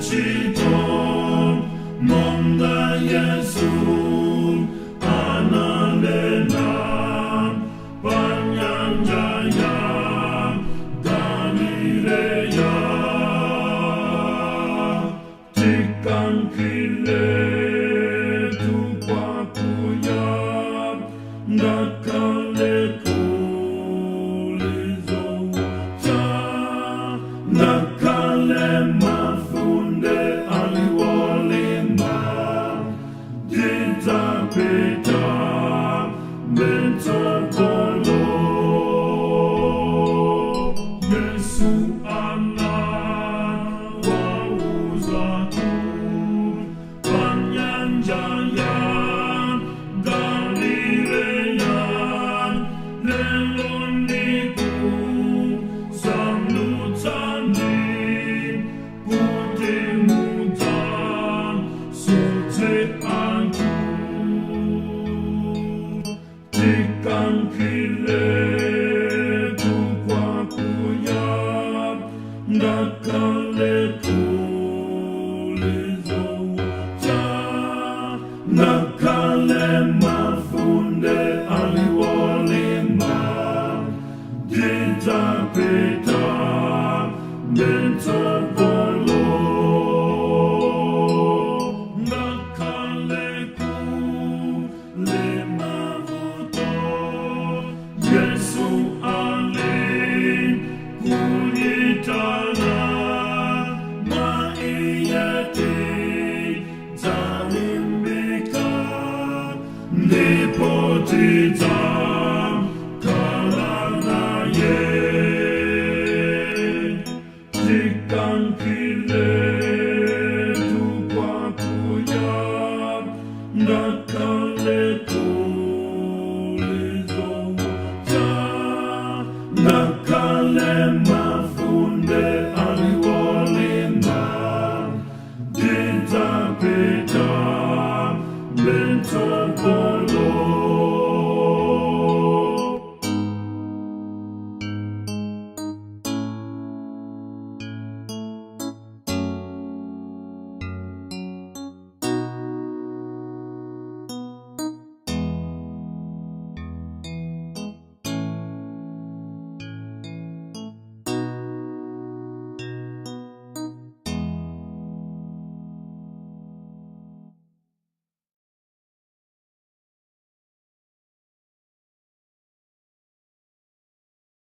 ntchito monga Yesu ananena panyanja ya Galileya. Tikankhile kwakuya ngakhale kuli zoopsa, ngakhale mafunde ali olimba, tidzapita mtsogolo. Yesu anawauza panyanja ya Galileya, lelo ndikusandutsani kuti mudzasodze anthu. Tikankhile kwakuya ngakhale kuli zoopsa, ngakhale mafunde ali olimba, tidzapita.